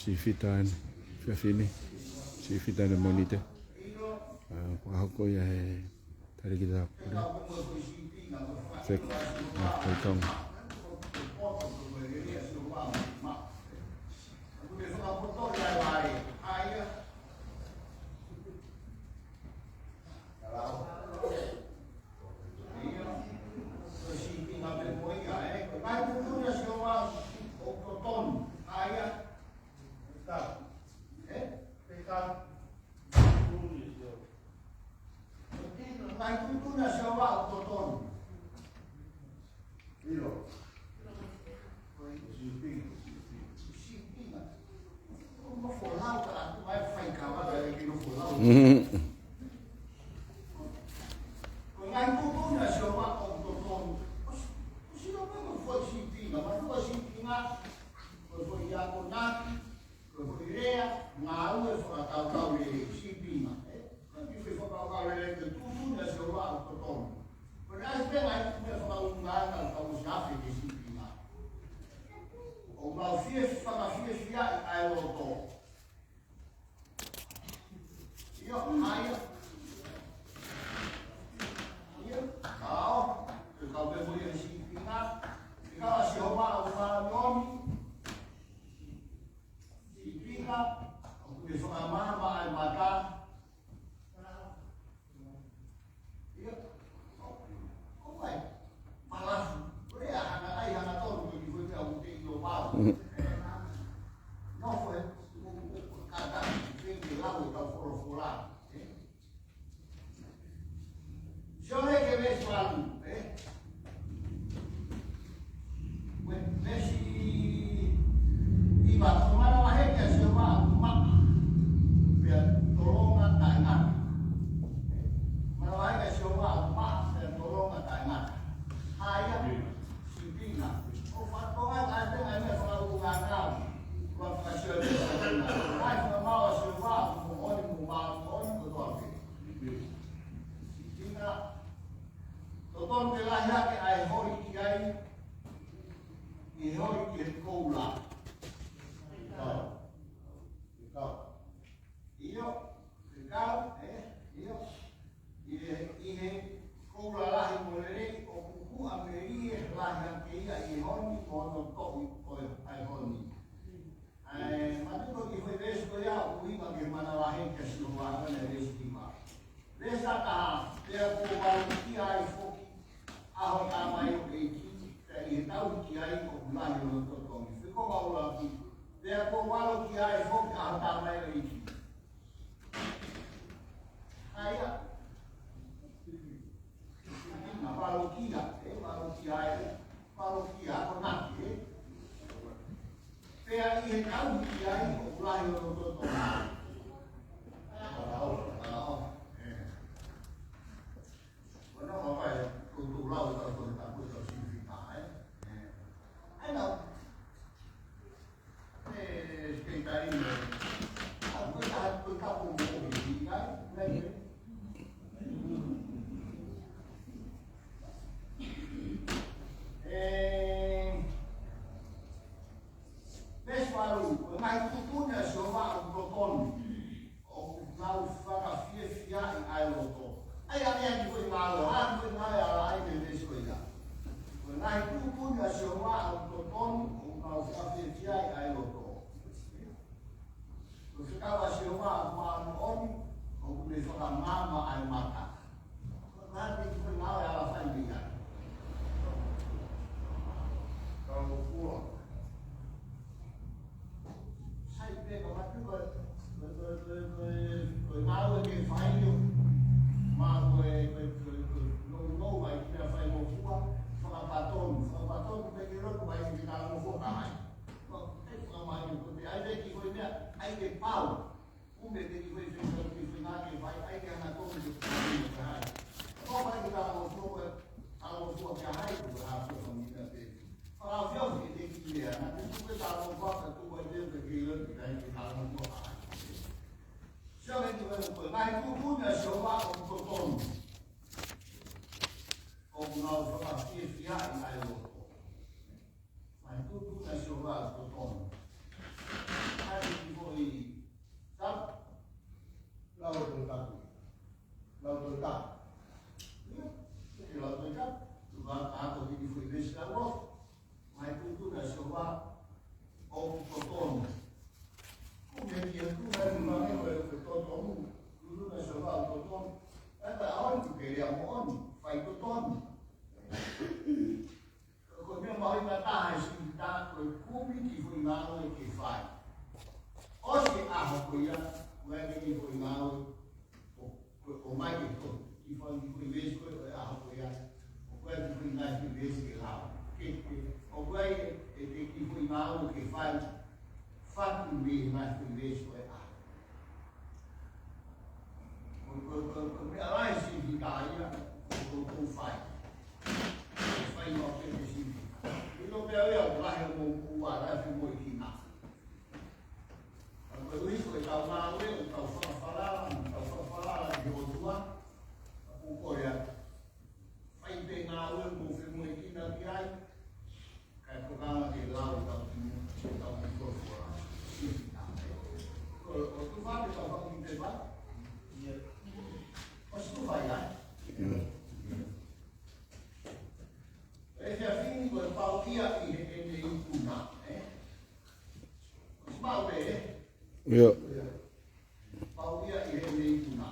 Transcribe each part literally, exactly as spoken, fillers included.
Sifita ʻeni, fiafini, sifita ʻeni Mōnite. ʻA, fakahoko ia he talēkita pule. Fek, ʻa, Fek Tonga. Ko e foʻi lea, ngāue fakakaukau lelei, sīpinga, ē? Ko e foʻi fakakaukau lelei, ko e tuʻutuʻuni ʻa Sihova ʻoku totonu. Ko e ʻai pē ngaahi meʻa fakaʻulungaanga ʻoku tau ʻosi afe ki he sīpinga. ʻOku mau fie, fakafiefiaʻi ʻa e loto. ʻIo, ʻa ia. ʻIo, ʻa ʻo, ke kau pē mo ia he sīpinga. Ke kau ʻa Sihova ʻoku māʻoniʻoni. Sīpinga, ʻoku ne fakamaama ʻa e mata. ʻIo, ʻo, ʻo mai, malafu, ko e hanga ai, hanga tonu, ko e kiʻi foʻi meʻa ʻoku te ʻilo vau. Nofo ē, ʻo, ʻo, ʻo, kātaki, ke ke lau e kau folofola, ē? Sione ki he veesi valu, ē? Ve-, veesi hiva, ko e manavahē kia Sihova ʻoku maʻa, pea tolonga taʻengata. Manavahē kia Sihova ʻoku maʻa, pea tolonga taʻengata. ʻA ia, sīpinga. ʻO fakatonga ai pē ngaahi meʻa fakaʻulungaanga. Ua fakasio e meʻa fakatonga. ʻA e fakamaau ʻa Sihova ʻoku moʻoni mo māʻoniʻoni kotoa pē. Sīpinga, totonu ke lahi hake ʻa e holi ki ai, ʻi he holi ki he koula. Kau. Kau. ʻIo, kau, ē, ʻio. ʻI he, ʻi he koula lahi mo lelei, ʻoku huʻa melie lahi hake ia ʻi he honi, mo hono toʻi ʻo e, ʻa e honi. ʻA e, mātuku ki he foʻi veesi ko ia, ʻoku ʻuhinga ki he manavahē kia Sihova, ko ʻene veesi hiva. Veesi taha taha, pea kuo valokia ai foki ʻa hoʻo tamaioʻeiki, pea ʻi he tauhi ki ai ʻoku lahi hono totongi. Foʻi konga ʻuluaki, pea kuo valokia ai foki ʻa hoʻo tamaioʻeiki. ʻA ia. Na valokia, ē, valokia ai, valokia, ko naki, ē. Pea ʻi he tauhi ki ai ʻoku lahi hono totongi. Ā, ā, ē. Ua na ʻo vai, ko e tau lau, tau, tau, tau, tau, sīpinga, ē. Ē. ʻAi nau. Veesi valu, ko e ngaahi tuʻutuʻuni ʻa Sihova ʻoku totonu, ʻoku nau fakafiefiaʻi ʻa e loto. ʻAi, ʻai, ʻai, ko e ngāue, ʻa, ko e ngāue ʻa e, ʻa e veesi ko ia. Ko e ngaahi tuʻutuʻuni ʻa Sihova ʻoku totonu, ʻoku nau fakafiefiaʻi ʻa e loto. Ko e fekau ʻa Sihova ʻoku māʻoniʻoni, ʻoku ne fakamaama ʻa e mata. Ko e ngaahi ko e ngāue ʻa e ala fai mei ai. Kau fua. Sai pē ka matu ko e, ko e, ko e, ko e, ko e, ko e ngāue ke fai ʻo. Ma ko e, ko e, ko e, ko e, no, no, ai ki a fai mo fua, fakapatonu, fakapatonu pē ke loto ai ki talangofua ka hai. Ko e fakamai ko e, ai pē ki ko e meʻa, ai ke pau. Kumbe te ki fai fai ki fai ngā ke fai, ai ke hanga tonu ke fai ki fai. Ko fai ki talangofua, talangofua ki a hai, ko e hā ko e fai ngā te. Whakafiofio te ki lea, nā te tuku e talangofua ka tuku ai te ke ki lea ki kai ki talangofua ai. Sio ke ki fai ko e ngaahi tuʻutuʻuni ʻa Sihova ʻoku totonu. ʻOku nau fakafiefiaʻi ʻa e loto. Ngaahi tuʻutuʻuni ʻa Sihova ʻoku totonu. ʻAi, ko ia, ko e kiʻi foʻi ngāue, ʻo, ʻo, ʻomai ke ko, kiʻi foʻi, kiʻi foʻi veesi ko ē ʻo e ʻaho ko ia, ʻoku ʻi ai kiʻi foʻi ngaahi foʻi veesi ke lau. Ke, ke, ʻoku ʻi ai e, e, e kiʻi foʻi ngāue ke fai, fatu mei he ngaahi foʻi veesi ko ē ʻa. Ko, ko, ko, ko e meʻa lahi Sivita ia, ko, ko, ko fai. Fai mau ke te Sivita. ʻIlo pē au ia, lahi mo ua, lahi mo i kina. Ka koeʻuhi ko e tau ngāue, ʻo tau fakafalala, ʻo tau fakafalala ki he ʻOtua. Ka ʻoku ko ia, fai pē ngāue mo femoʻuekina ki ai. Kae tokanga ke lau e tau kimu, e tau kimu ko e fua. Ko, ʻo tufa ke tau fakakimu te pa. ʻOsi tufa ia. E fia fini ko e pau ia ʻi heʻene ikuna, ē? ʻOsi maʻu pē, ē? ʻIo. Pau ia ʻi heʻene ikuna.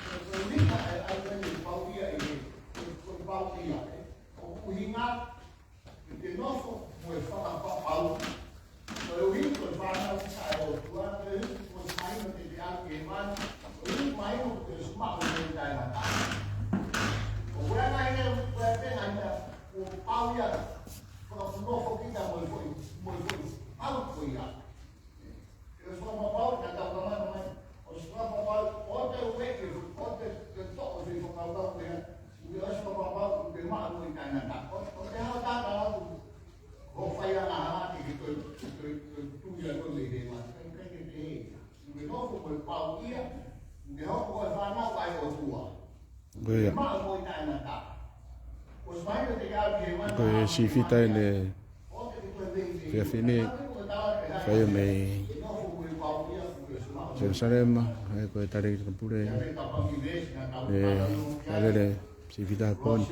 Ko e ʻuhinga e ʻai ko eni pau ia ʻi he, ko e pau ia, ē? ʻOku ʻuhinga ke te nofo mo e fakapapau. Koeʻuhi ko e fānau ʻa e ʻOtua, koeʻuhi ko e mahino te te ʻalu ki hēvani, koeʻuhi mahino ko e ʻosi maʻu ʻi he taʻengata. ʻOku ʻi ai e ngaahi meʻa, ʻoku ʻi ai pē ngaahi meʻa, ʻoku pau ia, fakapunofo kita mo e foʻi, mo e foʻi pau ko ia. ʻOsi fakapapau, ka tau kamata mai. ʻOsi fakapapau, ʻoua te u ʻeke, ʻoua te, te toʻo e fakapapau ko ia. ʻOsi fakapapau, ʻoku te maʻu mo e taʻengata. ʻO, ʻoua te hao tata atu. Hoʻo fai angahala ke ke toe, toe, toe tui ʻa koe mei he mate. ʻIkai, ʻikai ke te ia. ʻOku ke nofo mo e pau ia, ʻoku ke hoko ko e fānau ʻa e ʻOtua. Ko ia. Ko e Sivita ʻi he efiafi ni, fai mei Selusalema, ʻa ia ko e talēkita pule, ʻe, ʻa e lele Sivita Heponi.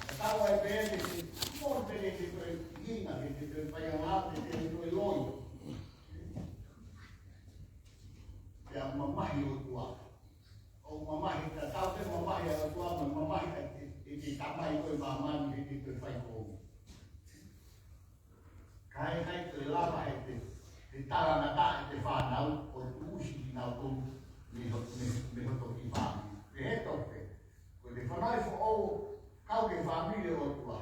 Tatau ai pē ke te, mo pē ke te toe ʻi hena, ke te toe fai angahala, ke te toe loi. Pea mamahi ʻOtua. ʻO mamahi, tatau pē mamahi ʻa e ʻOtua, mo mamahi ʻa e, ʻe, ʻe te tamai ko e māmani, ke te toe fai kovi. Ka ʻe ʻikai toe lava ʻe te, ʻe talangataʻa ʻe te fānau ʻo tuʻusi kinautolu mei ho, mei, mei hoto kiʻi fāmili. Pehē tofu pē, ko e te fanauʻi foʻou kau ki he fāmili ʻo e ʻOtua.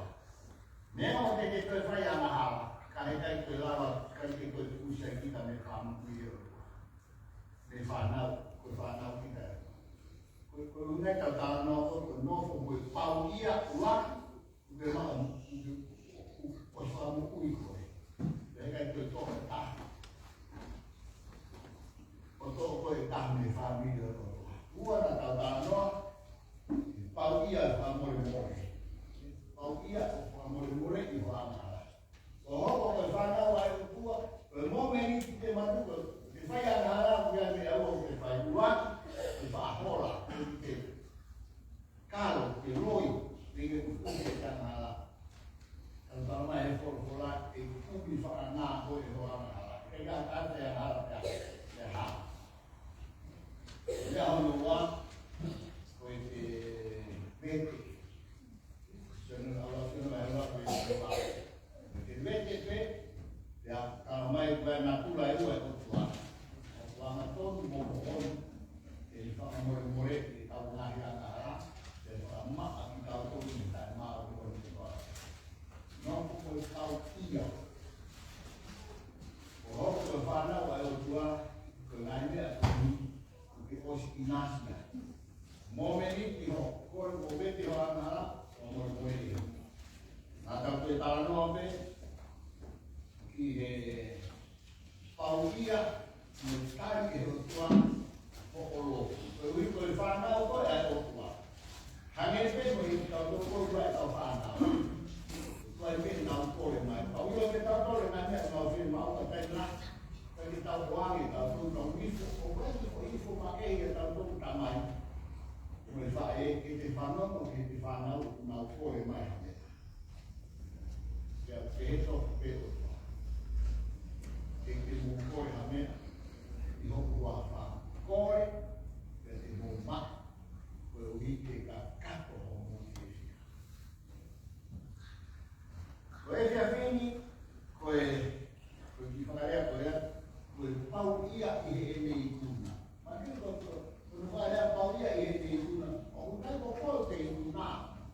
Meʻa ʻo te ke toe fai angahala, ka ʻe ʻikai toe lava, ʻikai ke toe tuʻusi ai kita mei he fāmili ʻo e ʻOtua. Mei he fānau, ko e fānau kita. Ko, ko e ʻuhinga ʻetau talanoa ko e nofo mo e pau ia ʻuluaki, ʻoku ke maʻu, ʻoku ke, ʻoku, ʻoku fakamoʻui koe. Pea ʻikai toe toʻo e taha. ʻO toʻo koe e taha mei he fāmili ʻo e ʻOtua. Ua naʻa tau talanoa, pau ia ʻo fakamolemole. Pau ia ʻo fakamolemoleʻi hoʻo angahala. ʻO hoko ko e fānau ʻa e ʻOtua, ko e mōmeniti te matuku, te fai angahala, ʻoku ʻi ai e meʻa ʻoku te fai. Ua, te faʻa hola, te te kalo, te loi, te ke ʻutu ke te angahala. Tau tala mai he folofola, ʻe kumi faʻa ngā ko e hoʻo angahala. Ke ka ka te angahala, te, te ha. Te hono ua, ko e te vete. Sio ʻa e ʻalu, sio ʻa e ʻalu, ko e te vete. Te vete pē, pea tala mai ko e natula ʻe ua ʻo e ʻOtua. ʻOku angatonu mo moʻoni, ʻe fakamolemole ʻetau ngaahi angahala, ʻe fakamaʻa kitautolu mei he taʻemaʻa ʻo e ʻOtua. Nofo ko e pau ia. ʻO hoko ko e fānau ʻa e ʻOtua, ko e ngaahi meʻa ko eni, ʻoku ke ʻosi ʻinasi ai. Mōmeniti hoʻo kole ʻo vete hoʻo angahala, ʻo molemole. Naʻa tau toe talanoa pē ki he pau ia mo e tali ʻe he ʻOtua hoʻo lotu. Koeʻuhi ko e fānau koe ʻa e ʻOtua. Hangē pē mo e kau toko ua ʻetau fānau. Ko e meʻa nau kole mai. Pau ia ke tau kole mai meʻa nau fiemaʻu ka taimi lahi. Ka ke tau ʻoange, tau tau tau ifo, ʻo ʻoange ko ifo makehe ia tau tau tamai. Mo e faʻē, ke te fanongo, ke te fānau, nau kole mai ha meʻa. Pea pehē tofu pē ʻOtua. Ke te mou kole ha meʻa. Ko e pau ia ʻi heʻene ikuna. Mahino ko, ko, ko hono fakalea pau ia ʻi heʻene ikuna. ʻOku ʻikai ko koe ʻoku te ikuna.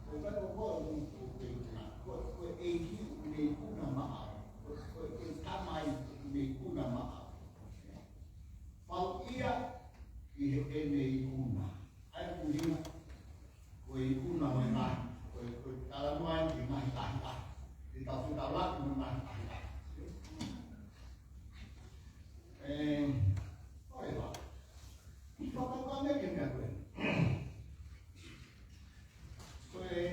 ʻOku ʻikai ko koe ʻoku, ʻoku te ikuna. Ko, ko e ʻEiki ʻoku ne ikuna maʻau. Ko, ko, ko e Tamai ʻoku ne ikuna maʻau. Pau ia ʻi heʻene ikuna. ʻA ia ʻoku ʻuhinga, ko e ikuna mo e ngaahi, ko e, ko e talanoa ia ki he ngaahi ʻahiʻahi. Ke tau fetaulaki mo e ngaahi ʻahiʻahi. Ē, ʻoua. Fakakaukau mai ki he meʻa ko ē. Ko e,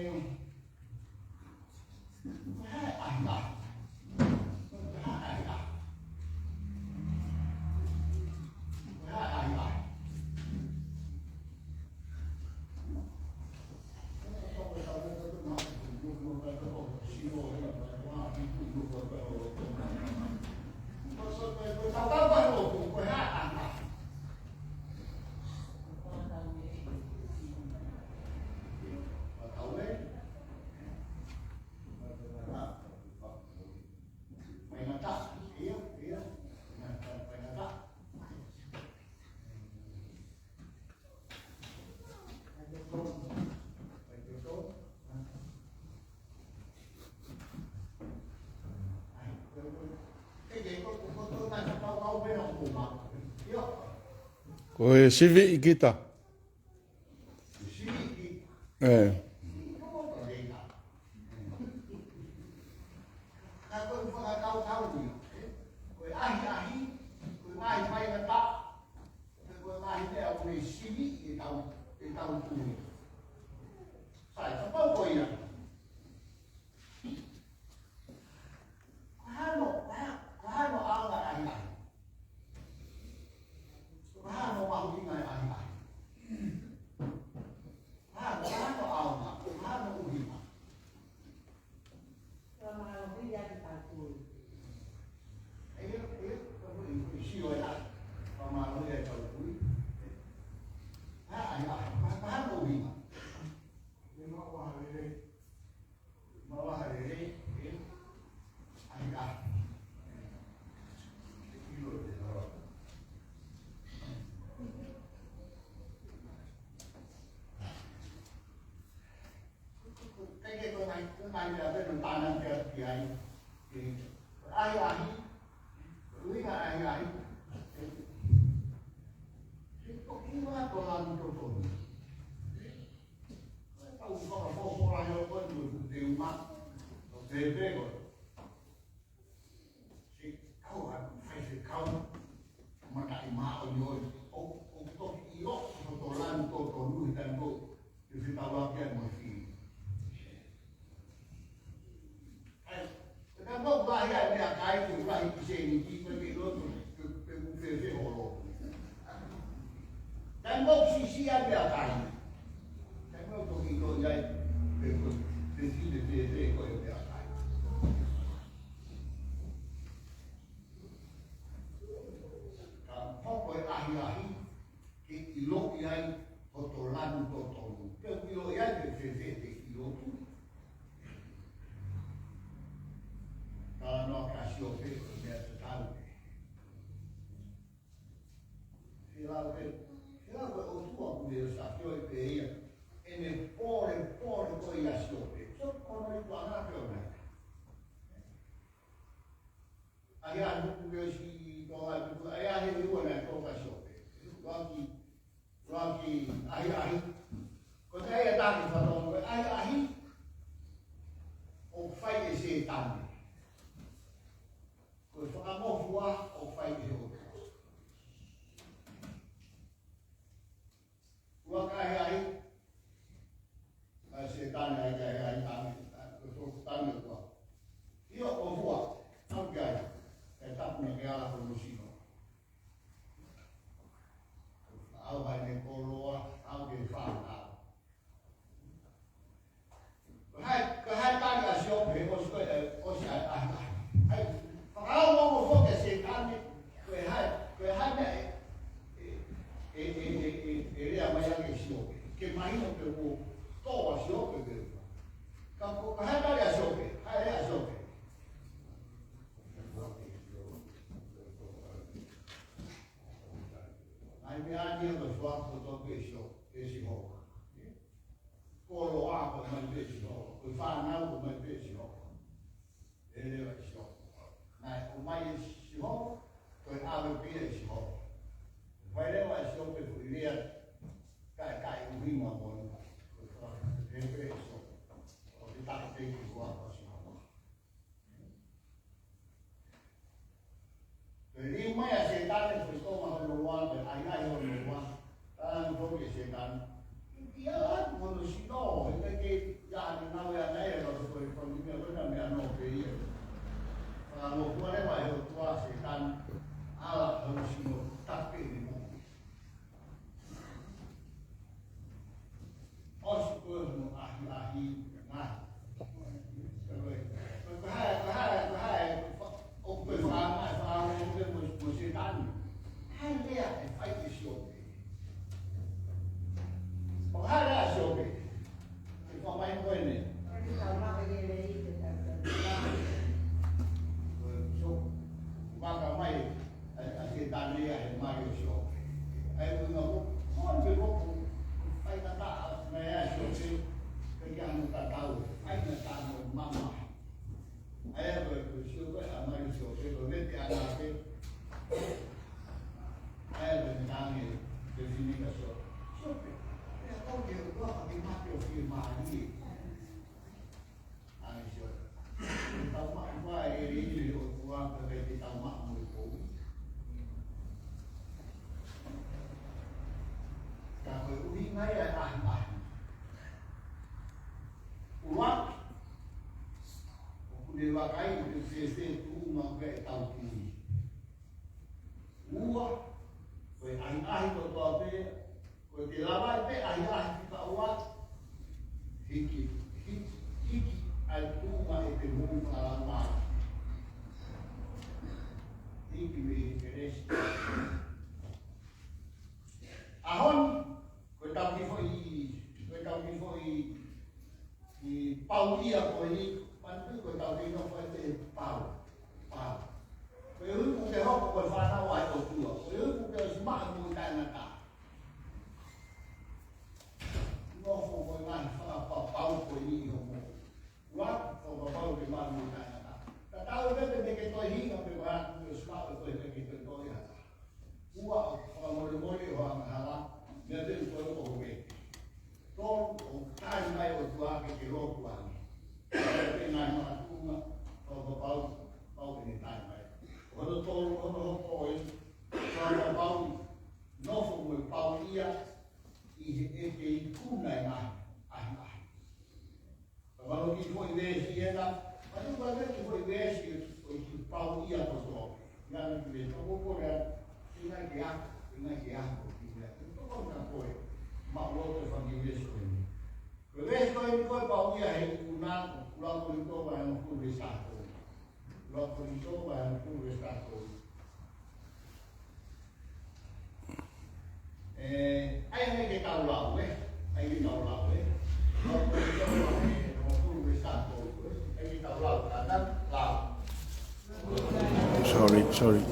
ko e hā e ʻahiʻahi? Ko e hā e ʻahiʻahi? Ko e hā e ʻahiʻahi? Ko e sivi ʻi kita. ʻE. Ka ko e fakakaukau ia, ē? Ko e ʻahiʻahi, ko e ngaahi faingataʻa, ko e ngaahi meʻa ʻoku ne sivi ʻetau, ʻetau tui. Sai, kapau ko ia. Ko hano, ko ha-, ko hano ʻaonga ʻahiʻahi. Ko hano mahuʻinga ʻahiʻahi. Ko hano, ko hano ʻaonga, ko hano ʻuhinga. Fakamālō ia ki tau tui. ʻIo, ʻio, ka ko e, ko e sio ia. Fakamālō ia ki tau tui. ʻA, ʻa, ʻa, ka, ka hano ʻuhinga. Ke mau ʻaha lelei. Mau ʻaha lelei, ē? ʻAi, ʻa. ʻIlo te ora. Kae kehe ko e ngaahi, ko e ngaahi meʻa pē naʻa tau talanoa ki ai. ʻE, ʻahiʻahi, ʻuhinga ʻahiʻahi. ʻE, ke toki ʻi loto lanu totonu. Ko e tau fakafofola he ʻo koe mo e fuʻu teunga. ʻO pēpē ko e. Faifekau, faifekau mataʻi māʻoniʻoni. ʻO, ʻo toki ʻilo hoto lanu totonu he taimi ko ē te ke fetaulaki ai mo e fili. ʻAi, he taimi ko ē ʻoku lahi ai e meʻakai, ʻoku lahi e sēniti, ko e ke ʻilo pe, pe ʻoku fēfē hoʻo lotu. Taimi ko ē ʻoku siʻisiʻi ai e meʻakai. Taimi ko ē ʻoku toki ʻiloʻi ai pe ko e, pe fili fēfē ko e meʻakai. Ka hoko e ʻahiʻahi ke ʻiloʻi ai hoto lanu totonu. Pe ʻoku ʻiloʻi ai pe fēfē te ke lotu. Talanoa kia Siope ko e meʻa tatau. Fila pe, fila ko e ʻOtua ʻoku ne ʻosakioi pē ia. ʻEne pole, pole ko ia Siope. Siope ko hono ikuʻanga pē ʻoʻona. ʻAhiʻahi, ʻoku ke ʻosi toa atu, ʻahiʻahi ʻe ua naʻe toka Siope. Laki, laki, ʻahiʻahi. Ko e taha ia taki fatonga, ko e ʻahiʻahi ʻoku fai ʻe Sētane. Ko e fakamofua ʻoku fai ʻe he ʻOtua. Ua ka ʻahiʻahi Meʻa ni ko e foaki kotoa pē ʻe Sihova. Ko e koloa ko e maʻu pē ʻe Sihova. Ko e fānau ko e maʻu pē ʻe Sihova. ʻE leva ʻe Sihova. Naʻe ʻomai ʻe Sihova, ko e ʻave pē ʻe Sihova. Fai leva ʻe Sihova e foʻi lea, kae, kae ʻuhinga mo ia. Ko e foaki pē ʻe Sihova. ʻO te taʻe pē ki he foaki ʻa Sihova. Pea liliu mai ʻa Sētane, foʻi konga hono ua, pea ʻai ai hono ua. Talaange foki ʻe Sētane, ʻikai ke ʻalu atu hono sino, he ʻikai ke ʻi ai ha ngāue ʻana ia, ka ko e foʻi meʻa ko ena meʻa noa pē ia. Fakamokopuna leva ʻe he ʻOtua ʻa Sētane, ʻalu hono sino tape ni mo. ʻOsi ko hono ʻahiʻahi ngaahi. Ko e hā, ko e hā, ko e hā, ʻoku ke fānau, fānau ʻoku ke mo, mo Sētane. Hā e lea ʻe fai ʻe Siope? ʻO hā e lea ʻa Siope? Ke fai mai ko eni. Ko e Siope. Maka mai. ʻA, ʻa Sētane ia he mali ʻo Siope. ʻA ia ko e ʻuhinga ko, ko e ʻuhinga ko, faingataʻa mai ʻa Siope, ʻikai ke ʻi ai hano tatau, faingataʻa mo e mamahi. ʻA ia ko e, ko Siope, ʻa e mali ʻo Siope, ko e vete ʻana pē. ʻA ia ko e meʻa ange, ko e fefine kia Siope. Siope, ʻe ʻatā ke u ʻofa ke mate ʻo fiemālie. ʻAne Siope. Tau maʻu mai e lelei ʻo e ʻOtua ka ʻikai ke tau maʻu mo e pou. Ka ko e ʻuhinga ia ʻa e ʻahiʻahi. ʻUluaki, ʻoku ne vakai pe fēfē tuʻunga ʻoku ʻi ai ʻetau kui. Ua, ko e ʻahiʻahi kotoa pē, ko e te lava ai pē ʻahiʻahi fika ua, hiki, hiki, hiki ai tuʻunga ʻete moʻui fakalaumālie. Hiki mei he kelesi. ʻAho ni, ko ʻetau kiʻi foʻi, ko ʻetau kiʻi foʻi ʻi pau ia ko eni, manatuʻi ko ʻetau kei nofo ai pē he pau, pau. Ko e ʻuhi ʻoku ke hoko ko e fānau ʻa e ʻOtua. Ko e ʻuhi ʻoku ke ʻosi maʻu e moʻui taʻengata. Nofo mo e ngaahi fakapapau ko eni ʻi hoʻo moʻui. Ua, fakapapau ke maʻu e moʻui taʻengata. Tatau pē pe te ke toe hinga pe ko e hā, ʻoku ke ʻosi maʻu e koe pe ke toe toe ha taha. Ua, ʻo fakamolemole hoʻo angahala, meʻa pē ʻoku toe ʻo hove. Tolu, ʻoku tali mai ʻe he ʻOtua ke ke lotu ange. Pea ngaahi makatuʻunga, fakapapau, pau ke ne tali mai. Hono tolu, hono hoko ē, fakapapau, nofo mo e pau ia, ʻi heʻete ikuna e ngaahi ʻahiʻahi. Ka ʻoku ʻi ai e kiʻi foʻi veesi ena, ʻoku ʻi ai e kiʻi foʻi veesi ʻoku pau ia kotoa. Ngaahi kiʻi veesi ʻoku pau ia, ʻikai ke ako, ʻikai ke ako, ʻikai ke ako, ʻikai ke ako, maʻu loto e fanga kiʻi veesi ko eni. Ko e veesi ko eni ko e pau ia he ikuna, ʻuluaki Kolinitō vahe hongofulu veesi taha tolu. ʻUluaki Kolinitō vahe hongofulu veesi taha tolu. ʻE, ʻai ange ke tau lau, ē? ʻAi ke tau lau, ē? ʻUluaki Kolinitō vahe hongofulu veesi taha tolu, ē? ʻAi ke tau lau, kātaki, lau. Sorry, sorry.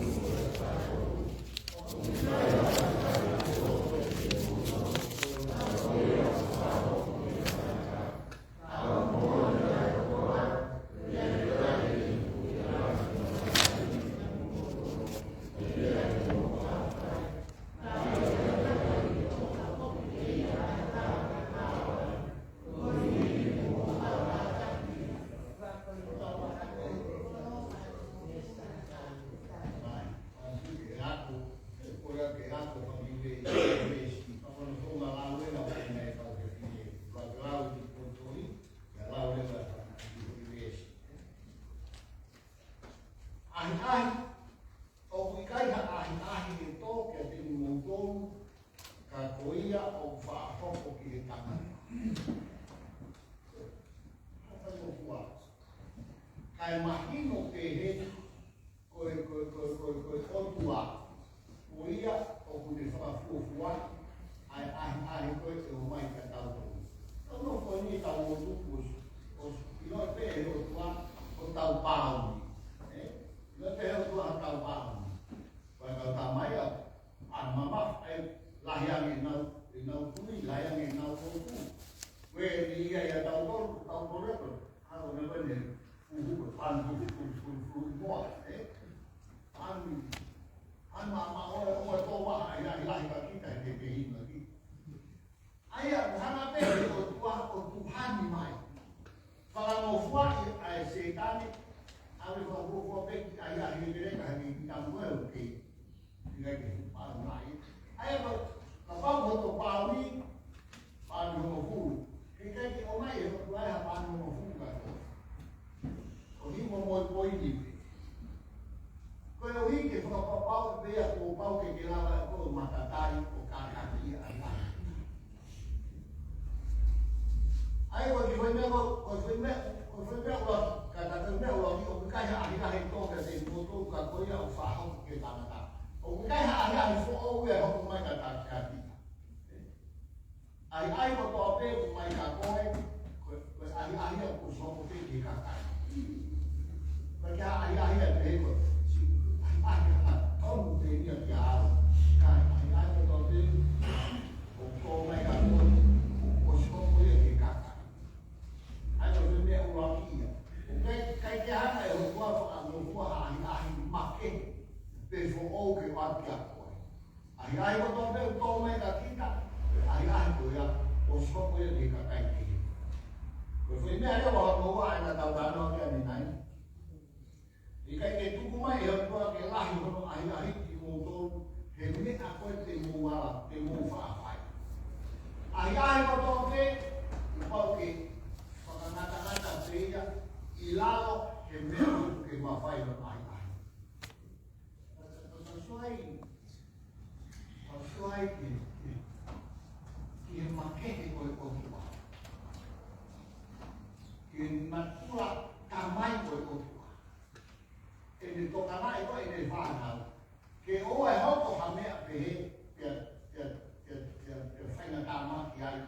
ʻAhiʻahi, ʻoku ʻikai ha ʻahiʻahi ʻe tō kiate kimoutolu, ka ko ia ʻoku faʻa hoko ki he tangata. Hata mo fua. Kae mahino pehē, ko e, ko e, ko e, ko e, ko e ʻOtua. Ko ia ʻoku ne fakafuofua ʻa e ʻahiʻahi ko ē ʻe ō mai kiate kitautolu. Tau nofo ʻi hotau motu, ʻosi, ʻosi ʻilo pē ʻe he ʻOtua hotau pau ni. Ē? ʻIlo pē ʻe he ʻOtua hotau pau ni. Ko e kau tamai ʻa, ʻa mamafa, ʻa e ʻahiʻahi lahi ka kita he te pehina ki. ʻA ia, ʻoku hanga pē ʻe he ʻOtua ʻo tuʻuhani mai. Fakangofuaʻi ʻa e Sētane, ʻave fakangofua pē ki ʻahiʻahi leleka he ki tamu e uke. ʻIkai ke paʻu mai. ʻA ia, ka, kapau ko hoto paʻu ni, paʻu ni hongofulu. He ʻikai ke ʻomai ʻe he ʻOtua ha paʻu ni hongofulu ka ko. ʻOku ʻi ai mo e poini pē. Koeʻuhi ke fakapapauʻi pē ia kuo pau ke ke lava ʻe koe ʻo matatali ʻo kātaki ʻa e ʻahiʻahi. ʻA ia ko e kiʻi foʻi meʻa ko, ko e foʻi meʻa, ko e foʻi meʻa ʻuluaki, kātaki meʻa ʻuluaki ʻoku ʻikai ha ʻahiʻahi tō kiate kimoutolu ka ko ia ʻoku fakahoko ki he tangata. ʻOku ʻikai ha ʻahiʻahi foʻou ia ʻe hoko mai kiate kita. ʻAhiʻahi kotoa pē ʻoku mai kia koe, ko e, ko e ʻahiʻahi ia kuo ʻosi hoko pē ki he kakai. Ko e ʻahiʻahi ia pē ko e, si, ʻahiʻahi ia tonu pē ia kia au. Ka ʻahiʻahi kotoa pē ʻoku mai kia koe, kuo ʻosi hoko ia ki he kakai. ʻA ia ko e meʻa ʻuluaki ia. ʻOku ʻikai, ʻikai ke hanga ʻe he ʻOtua ʻo fakangofua ha ʻahiʻahi makehe pe foʻou ke ʻoatu kia koe. ʻAhiʻahi kotoa pē ʻoku tō mai kia kita, ʻahiʻahi ko ia, ʻosi hoko ia ki he kakai kehe. Ko e foʻi meʻa leva hono ua ʻa ena tau talanoa ki ai ʻanenai. ʻIkai ke tuku mai ʻe he ʻOtua ke lahi hono ʻahiʻahi kimoutolu, he meʻa ko ē te mou ala, te mou faʻa fai. ʻAhiʻahi kotoa pē, kuo pau ke fakangatangata pē ia, ʻi lalo he meʻa ʻoku ke mafai hono ʻahiʻahi. Ka, ka, ka, ka suai, ka suai ke, ke, ke makehe ko e ʻOtua. Ke natula tamai ko e ʻOtua. ʻEne tokanga ʻe ko ʻene fānau. Ke ʻoua ʻe hoko ha meʻa pehē, pea, pea, pea, pea, pea faingatāmaki ai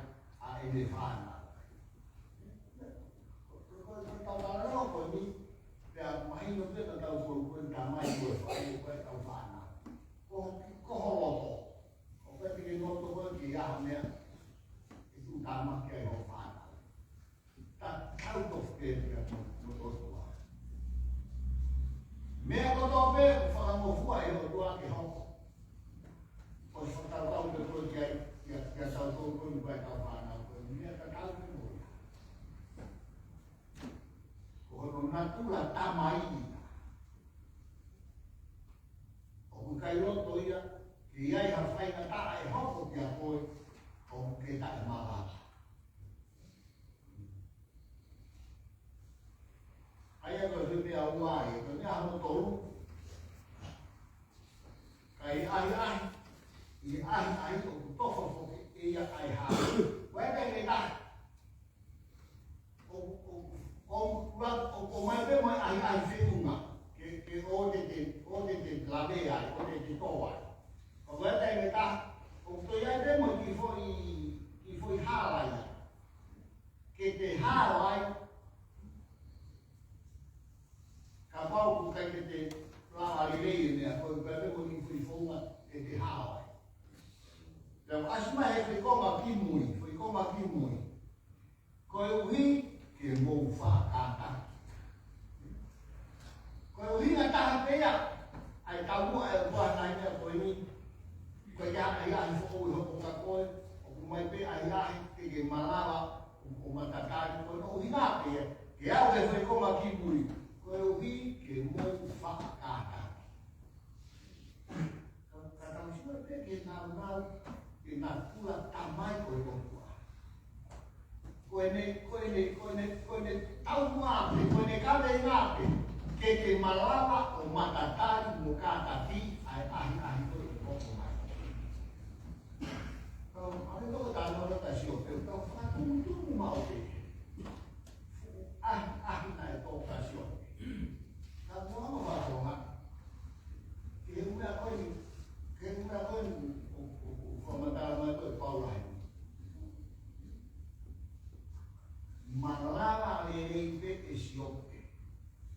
ʻa ʻene fānau. Ko, ko, ko, ko e tau talanoa ko eni, pea mahino pē ka tau ko, ko e tamai ko e fai, ko e tau fānau. Ko, ko ho loto. ʻOku ʻikai ke ke loto ko e ke ʻi ai ha meʻa, ke tuʻutāmaki ai ho fānau. Tatau tofu pē ia mo, mo e ʻOtua. Meʻa kotoa pē ʻoku fakangofua ʻe he ʻOtua ke hoko. ʻOsi fakakaukau pē ko e ki ai, kia, kia tautolu ko e ʻi ai e kau fānau ko e meʻa tatau pē mo ia. Ko hono natula tamai ia. ʻOku ʻikai loto ia, ke ʻi ai ha faingataʻa ʻe hoko kia koe, ʻoku ke taʻemalava. ʻA ia ko e meʻa ua ia, ko e meʻa hono tolu. Ka ʻi he ʻahiʻahi, ʻi he ʻahiʻahi ʻoku tofa foki ʻe ia ʻa e hā. Ko e meʻa ke taha. ʻO, ʻo, ʻo, ʻo, ʻo mai pē mo e ʻahiʻahi feʻunga. Ke, ke ʻo te te, ʻo te te lave ai, ʻo te te tō ai. Ka ko e taimi ʻe taha, ʻoku toe ʻi ai pē mo e kiʻi foʻi, kiʻi foʻi hala ia. Ke te hao ai, kapau ʻoku ʻikai ke te lava lelei e meʻa, ko e pē mo e kiʻi foʻi founga, ke te hao ai. Pea ʻasi mai he foʻi konga ki mui, foʻi konga ki mui. Koeʻuhi ke mou faʻa kātaki. Ko e ʻuhinga taha pē ia, ʻa e taumuʻa e ʻOtua ʻi he meʻa ko eni, ko e ʻahiʻahi foʻou ʻe hoko kia koe, ʻoku mai pē ʻahiʻahi ke ke malava, ʻo, ʻo matatali, ko hono ʻuhinga pē ia, ke aʻu ki he foʻi konga ki mui, koeʻuhi ke mou faʻa kātaki. Ka, ka tau sio pē ki he nāunau, ki he natula tamai ko e ʻOtua. Ko ʻene, ko ʻene, ko ʻene, ko ʻene taumuʻa pē, ko ʻene kaveinga pē, ke ke malava ʻo matatali mo kātaki ʻa e ʻahiʻahi ko ē ʻoku hoko mai. Ka, ʻa e toko tano no ta sio pē, ka fakatumutumu maʻu pē. ʻAhiʻahi naʻe tō kia Siope. Ka ko e anga ʻo e ʻOtua. Ke u meʻa ko eni, ke u meʻa ko eni, ʻo, ʻo, ʻo, ʻo fakamatala mai ko ē ʻe Paula heni. Malava lelei pē ʻe Siope.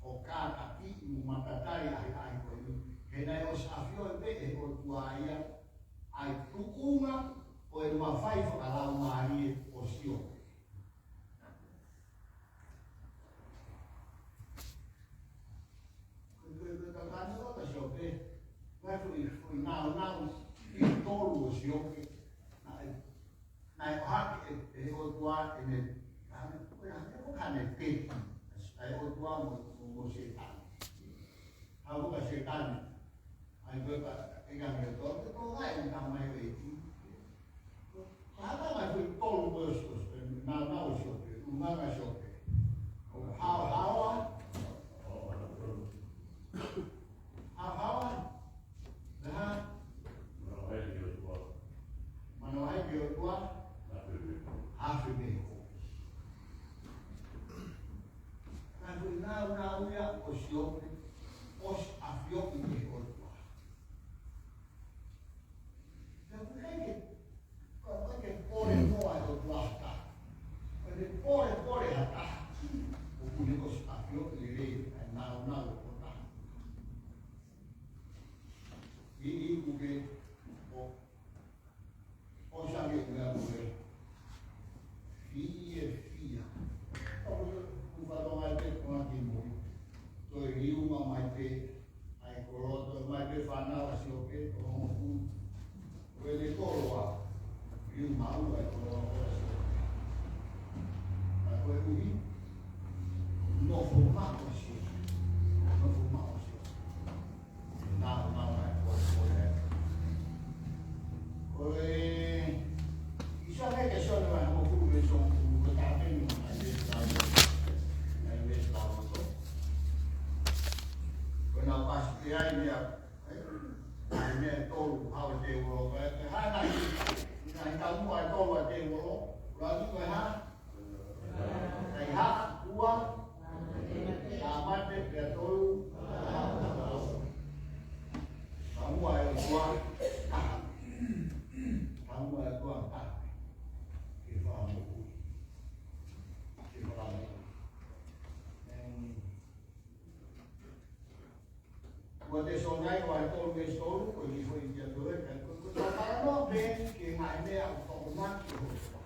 ʻO kātaki mo matatali ʻahiʻahi ko eni. He naʻe ʻosi ʻafioʻi pē ʻe he ʻOtua ia, ʻa e tuʻunga ʻo e mafai fakalaumālie ʻo Siope. Ko e, ko e, ko e kakano ka Siope, ngaahi foʻi, foʻi nāunau, ʻi he tō tolu ʻo Siope, naʻe, naʻe ʻohake ʻe, ʻe he ʻOtua ʻene, ʻene, ko e hā, ko e hā ʻene peti, ʻa e ʻOtua mo, mo, mo Sētane. Hā ko ka Sētane, ʻa ia ko e ka, e ka me to, to, to, ai, ka mai ʻe ti. Ka hā ka mai ko e tolu ko ʻo Siope, naʻa, naʻa ʻo Siope, ʻuhinga ʻa Siope. ʻO haohaoa, haohaoa, Pea hā? Manavahē ki he ʻOtua. Afe mei he kovi. Ka ko e nāunau ia ʻo Siope, ʻosi ʻafioʻi ʻe he ʻOtua. Pea ʻoku ʻikai ke, ʻoku ʻikai ke pole noa e ʻOtua ha taha. ʻOku ʻikai ke pole, pole ha taha. ʻOku ne ʻosi ʻafioʻi lelei ʻa e nāunau ʻo e tokotaha. ʻI, ʻi, ʻoku ke, ʻo, ʻo sa ke ʻuhinga ko e fiefia. ʻOku, ʻoku fatongia pē ko ena ki mui. Toe liunga mai pē ʻa e koloa, toe mai pē fānau ʻa Siope, ʻo hongofulu. Ko e koloa, liunga ua e koloa ko ē ʻa Siope. Ka koeʻuhi, nofo maʻu ʻa Siope. Nofo maʻu ʻa Siope. Nā, nā, nā, ko, ko, ē. Ko e, ʻi Sione, ke Sione vahe hongofulu veesi hongofulu, ko e tāpeni ʻa e veesi tau, ʻa e veesi tau. Ko e nau pasi pē ai meʻa, ē? ʻA e meʻa tolu, hao e tēvolo, ko e, ko e hā nai, nai taumuʻa e tolu ʻa e tēvolo, ʻuluaki ko e hā? Kaihaʻa, ua, tāmate, pea tolu. Taumuʻa e ʻOtua, taha. Taumuʻa e ʻOtua, taha. Ke fakamoʻui. Ke fakamoʻui. Em, Ua Tesalonaika vahe tolu veesi tolu, ko e kiʻi foʻi kia toe, ka ko, ko, ko, talanoa pē ki he ngaahi meʻa ʻoku tokoni ki he ʻOtua.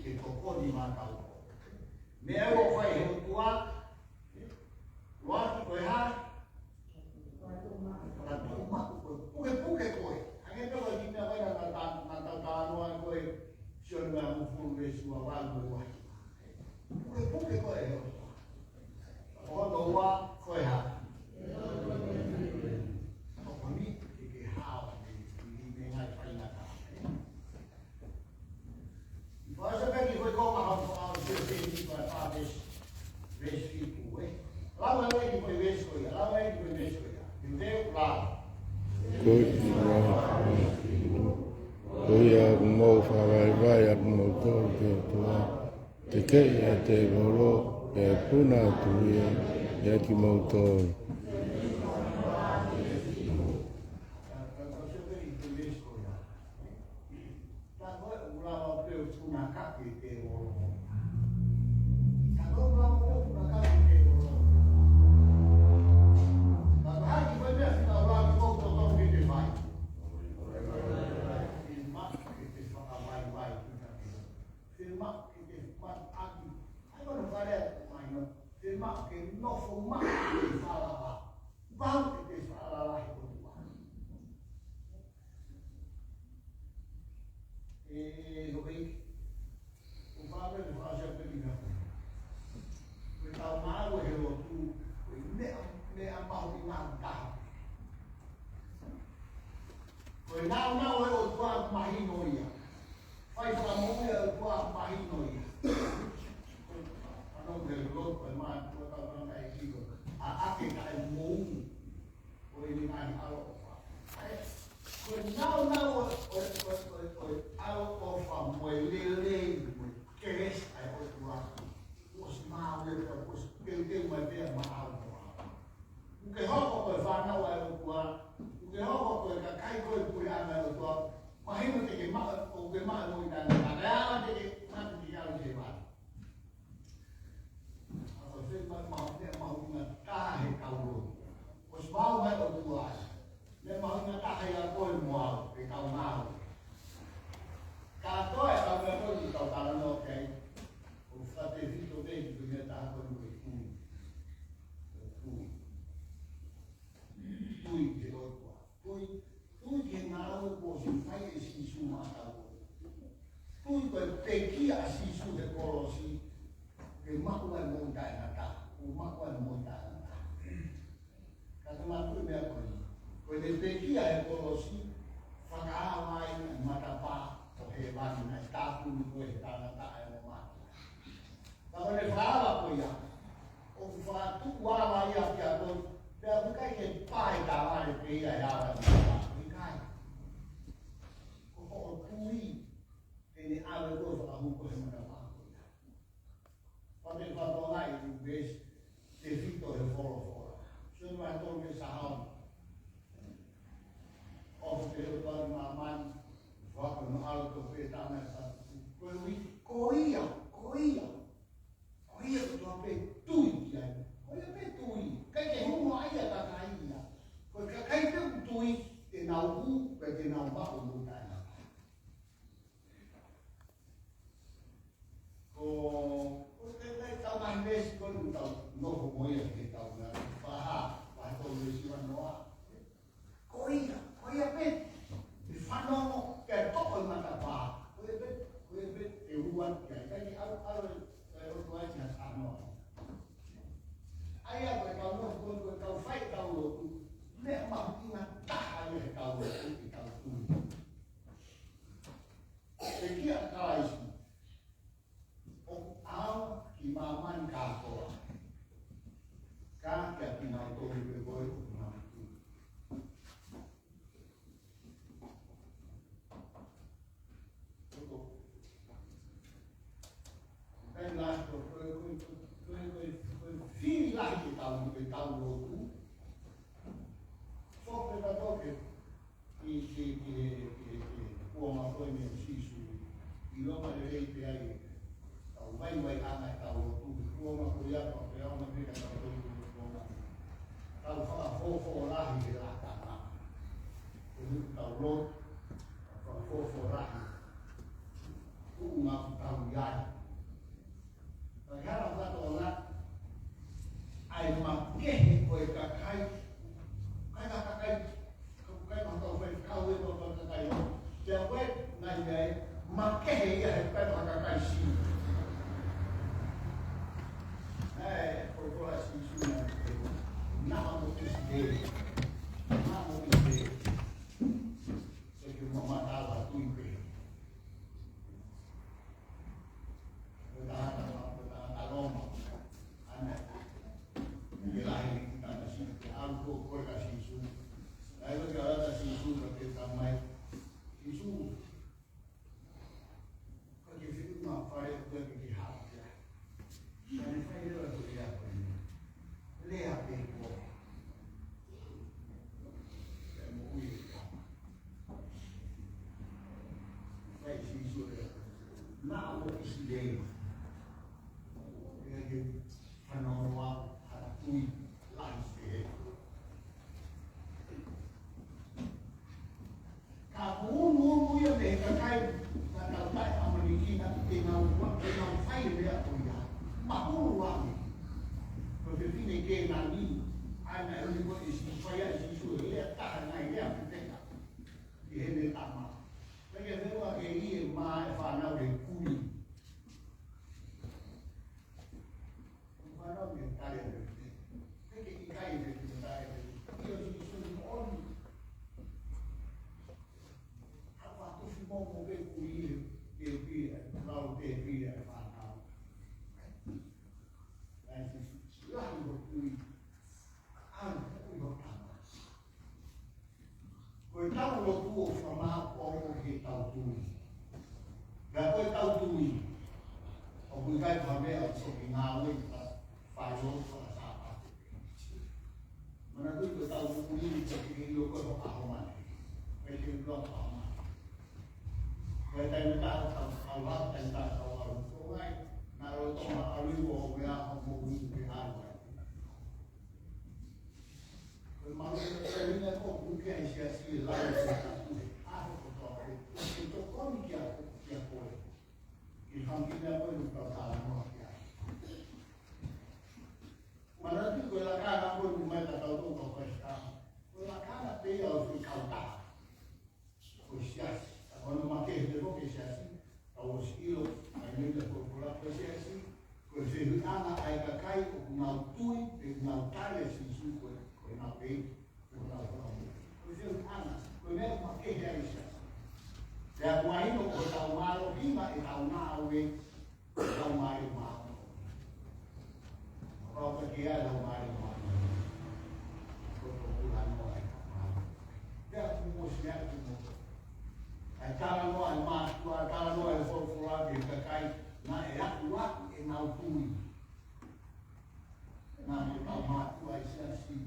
Ke tokoni maʻatautolu. Meʻa ʻoku fai ʻe he ʻOtua, ʻuluaki ko e hā? Fakatuʻumaʻu koe, pukepuke koe. Hangē pē ko e kiʻi meʻa ko ē naʻa, naʻa, naʻa tau talanoa ko ē, Sione vahe hongofulu veesi ua valu mo e ua hiva. Pukepuke koe ʻe he ʻOtua. Ko hono ua, ko e hā? Tokoni ke ke hao mei, mei, mei he ngaahi faingataʻa. ʻI Fakaʻosepeli ko e konga hongofulu mā ua, Sione vahe fā veesi, veesi fitu, ē. Lau ʻe koe ʻi he veesi ko ia, lau ʻe koe ʻi he veesi ko ia. He te u lau. Ko e kiʻi lau. Ko ia ʻoku mou fakavaivai ʻamoutolu ki he ʻOtua, tekeʻi ʻa e tēvolo, pea puna atu ia ʻiate kimoutolu. Fiemaʻu ke te fakavaivai ki he ʻOtua. Fiemaʻu ke te matuʻaki. ʻAi, ko hono fale atu mai, no. Fiemaʻu ke nofo maʻu ʻi he falala. Pau ke te falala he ʻOtua. ʻE, ʻoku ʻikai, ʻoku fāpē te fakaʻosi pē ki he ʻOtua. Ko e tau maʻu he lotu, ko e meʻa, meʻa mahuʻinga taha. Ko e nāunau ʻo e ʻOtua mahino ia. Fai fakamoʻui ʻa e ʻOtua mahino ia. Ano ke lo ko e mā tua tau tau kai kiko. A ake ka e mou. Ko e ni ngai ʻaloʻofa. Ko e nāunau ʻo, ʻo, ʻo, ʻo, ʻo e ʻaloʻofa mo e lelei mo e kelesi ʻa e ʻOtua. ʻOsi maʻu e pea ʻosi teuteu mai pea maʻau mo au. ʻOku ke hoko ko e fānau ʻa e ʻOtua, ʻoku ke hoko ko e kakai ko e puleʻanga ʻo e ʻOtua, mahino te ke maʻu, ʻoku ke maʻu mo i tana, ka ʻe ala te ke mate ki alo ke vale. ʻA ko e fē ma, ma, meʻa mahuʻinga taha he kau lotu. ʻOsi maʻu mai ʻOtua ai. Meʻa mahuʻinga taha ia ko e mo au, he kau ngāue. Ka ko e kau meʻa ko e kau talanoa ki ai, ʻoku fakatefito pē ki he meʻa taha ko e mo e tui. Tui. Tui ki he ʻOtua. Tui, tui ki he ngāue kuo ʻosi fai ʻe Tui ko e pekia ʻa Sīsū he kolosi, ke maʻu ai moʻui taʻengata, ʻo maʻu ai moʻui taʻengata. Ka te matuʻi meʻa ko eni. Ko e pekia he kolosi, fakaava ai e matapā ʻo hēvani naʻe tāpuni ko ē he tangata ʻa e ongo mate. Ka ko e fakaava ko ia, ʻoku fakatuʻu ava ia kia koe, pea ʻoku ʻikai ke pae tā vale pē ia he ava ʻi matapā, ʻikai. Ko hoʻo tui, te ne ʻave koe ʻo fakahū koe he matapā ko ia. Pea te u fakatokangaʻi ʻi he veesi tefito he folofola. Sione vahe tolu veesi taha ono. ʻOku te leo tau ʻi māmani, fakaʻamu ʻalu ʻo pehē ʻe he tangata, ko e ui, ko ia, ko ia. Ko ia kotoa pē tui ki ai. Ko ia pē tui. ʻIkai ke hū noa ia ka kai ia. Ko e kakai pē ʻoku tui, te nau hū, pea te nau maʻu moʻui taʻengata. Ko, ko e, ko e tau ngaahi veesi ko eni ʻoku tau nofo mo ia he taʻu na. Vahe, vahe tolu veesi ua noa. Ko ia, ko ia pē, ʻe fanongo, pea toʻo e matapā. Ko ia pē, ko ia pē, ʻe ua ki ai. ʻIkai ke ʻalu, ʻalu, ʻe, ʻe ʻoku ʻi ai ha tanoa. ʻA ia ko e kau nofo, ko e kau fai ʻetau lotu. Meʻa mahuʻinga taha ia he kau lotu, ʻetau tui. Pekia ʻa Kalaisi, ʻoku ʻaonga ki māmani kātoa. Ka kia kinautolu pē ko ē ʻoku nau tui. Ko e, ko e, ko e lahi ko e, ko e, ko e, ko e, ko e fili lahi ke tau, ke tau lotu. Foke ka toke. Ki, ki, ki he, ki he, ki he kuonga ko eni ʻo Sīsū. ʻIlonga lelei pē ai ʻetau vaivaiʻanga ʻetau lotu. Kuonga ko ia pea pea ona pē ka tau lotu kuonga. Tau fakafofo lahi he lakanga. Ko eni tau lotu. Tau fakafofo lahi. Kuonga ʻoku tau ʻi ai. Ka ke hanga ʻo fakatokangaʻi ʻa e makehe ko e kakai, kakai, kakai, kakai maʻu kau fai kau e ko e kakai ʻo. Pea ko e ngaahi meʻa ʻe makehe ia he kakai maʻu kakai si. ʻE, ko e kola Sīsū na, naʻa mo ʻIsileli. Naʻa mo ʻIsileli. Ke ke mamata ʻa tui pē. Ko e tangata, ko e tangata Loma. ʻAna. Ke lahi ni tangata si, ke ʻalu ko, ko e ka Sīsū. Lahi ko ke ala ta Sīsū, ka ke tamai. Sīsū. Ka ke fiu ma fale ko ke ke hapa kia. Ka ne fai leva ko ia ko ia. Lea pē ko. Pea mo ui ka. Fai Sīsū lea. Naʻa mo ʻIsileli. Pea ke fanongo ʻa e tui lahi pē. Ka ko unu unu ia mei he kakai, ka tau taʻeʻamanekina, te nau, te nau fai e meʻa ko ia. Mahulu ange. Ko e fefine Kēnani, ʻa ia naʻe ui ko e Sīsū, fai ai Sīsū e lea taha nai lea pepeka. ʻI heʻene tama. Pea ke fēfē ke ʻi ai e mā e fānau he kuli. Fānau ke tali ʻa e. Ke ke ʻikai ke ke tali ʻa e. ʻIo Sīsū ʻoni. Hapa tufi mo mo ke kui he, ke pia, lau ke pia fānau. Ai Sīsū, lahi mo kui. Ai, kui mo tama. Ko e tau lotu ʻoku fakamāʻopoʻopo ki he tau tui. Pea ko e tau tui, ʻoku ʻikai ko ha meʻa ʻoku toki ngāue ka fai ʻo fakasāpate. Manatuʻi ko e tau tui ni ko e ʻilo ko e ʻaho mate. Ko e ʻilo ko e ʻaho mate. Ko e taimi ʻe taha tau, tau lau, taimi ʻe taha tau lau. Ko e ngaahi, naʻa ʻalu ʻo ʻalu ʻo meʻa ʻo moʻui ke ʻalu ai. Ko e malu ko e taimi ko ē ʻoku ke ʻi he siasi ʻe lau e siasi ʻaho kotoa pē. ʻE tokoni kia, kia koe. Ke hangē ko e ʻoku tau talanoa ki ai. Manatuʻi ko e lakanga ko ē ʻoku mai kia tautolu kau Kalisitiane. Ko e lakanga pē ia ʻo e kautaha. Ko e siasi, ka ko hono make Siasi, ʻoku ʻosi ʻilo, ʻa e meʻa ko e folofola ko e siasi, ko e fehuʻiʻanga ʻa e kakai ʻoku nau tui, pe ʻoku nau tali ʻa Sīsū ko e, ko ʻenau ʻEiki, ko ʻenau Fakamoʻui. Ko e fehuʻiʻanga, ko e meʻa ʻoku makehe ai e siasi. Pea ʻoku mahino ko hotau mālohinga ʻi heʻetau ngāue, Laumālie Māʻoniʻoni. Kapau ʻoku ʻikai ke ʻi ai e Laumālie Māʻoniʻoni, ko e tō pula noa ai ka mālō. Pea ʻoku mou sio atu mo ʻa e talanoa ʻa e mātuʻa, talanoa ʻa e folofola ki he kakai naʻe aʻu atu ʻenau tui. Naʻa mo hotau mātuʻa ʻi he siasi,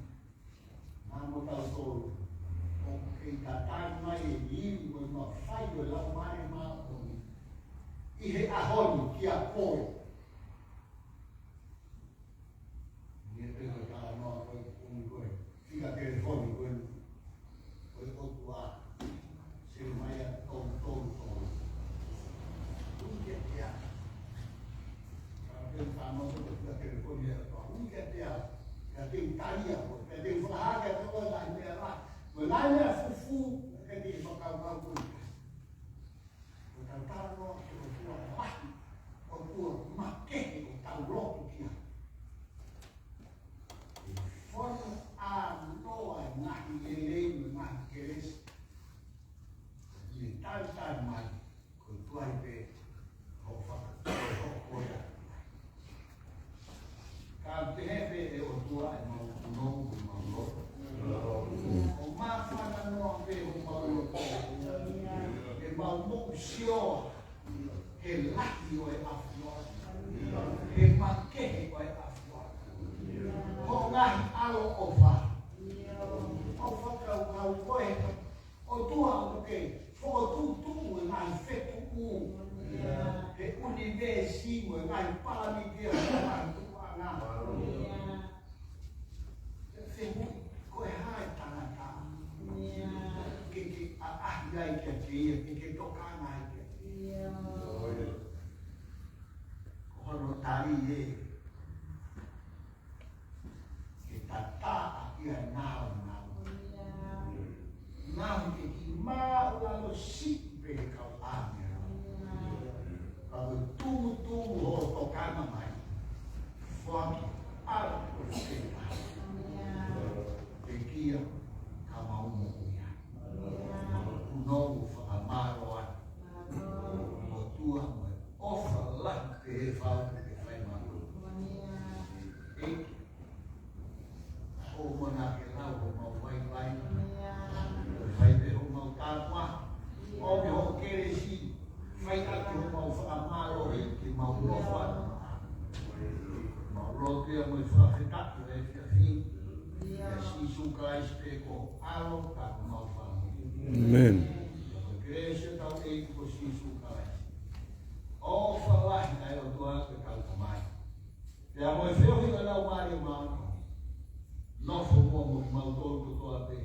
naʻa mo tautolu, ʻoku kei tatali mai e liliu mo e mafai ʻo e Laumālie Māʻoniʻoni ʻi he ʻaho ni kiate koe. Ni e pehē ko e talanoa ko ē, ʻomi ko e fika telefoni ko ē, ko e ʻOtua, Selemaia tolu tolu tolu. Ui kiate au. Ka te u talanoa ko e fika telefoni ʻa e ʻOtua. Ui kiate au. Ka te u tali ʻa koe. Ka te u fakahā kiate koe ʻa e ngaahi meʻa lahi, mo e ngaahi meʻa fufū, ka te u fakakaukau koe. Ko ʻetau talanoa ki he ʻOtua lahi, ʻOtua makehe ʻoku tau lotu ki ai. ʻE fonu ʻa noa e ngaahi lelei mo e ngaahi kelesi. ʻI he talitali mai, ko e tuai pē, hoʻo faka-, hoʻo koe atu. Ka pehē pē ʻe ʻOtua ʻemau punou, ʻemau lotu. ʻO māfana noa pē homau lotu. ʻEmau moʻui sio, he lahi ʻo e ʻafioʻanga. He makehe ʻo e ʻafioʻanga. Hoʻo ngaahi ʻaloʻofa. ʻOfa kau kau ko e ʻOtua ʻoku ke fokotuʻutuʻu e ngaahi fetuʻu. He ʻunivēsi mo e ngaahi palanite mo e ngaahi tuʻuʻanga. Ke fehuʻi, ko e hā e tangata ke ke ʻaʻahi ai kiate ia, ke ke tokanga ai kiate ia? Ko hono tali ē. Ke tatā ʻaki ʻa e nāunau. Nau ke kiʻi māʻulalo siʻi pē he kau ʻāngelo. Ka ko e tumutumu hoʻo tokanga mai. Foaki ʻa e ʻAlo ko e feta. Pekia ka mau moʻui ai. Punou fakamālō atu. ʻOtua mo e ʻofa lahi pē he fau ke fai mālō. ʻEiki, ʻoua naʻa ke lau homau vaivai. Fai pē homau tāpuaki. ʻOmi hoʻo kelesi. Fai ʻaki homau fakamālohi ke mau nofo atu. Mau lotu ia mo e fakafetaʻi ʻo e efiafi ni. ʻIa Sīsū Kalaisi pē ko ho ʻAlo ka ko homau Fakamoʻui. ʻĒmeni. Ko e kelesi ʻa hotau ʻEiki ko Sīsū Kalaisi, ʻofa lahi ʻa e ʻOtua ko e Tamai, pea mo e feohi ʻa e Laumālie Māʻoniʻoni, nofo muʻa mo kimautolu kotoa pē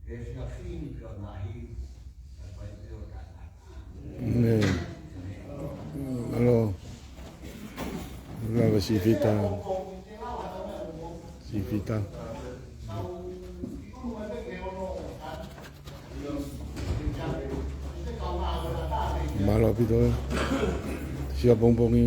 he efiafi ni pea ʻo ngaahi, kae fai pē ʻo taʻengata. ʻĒmeni. Mālō. Lava Sifita. Sifita. Mālō ʻaupito ē. Sio pongipongi.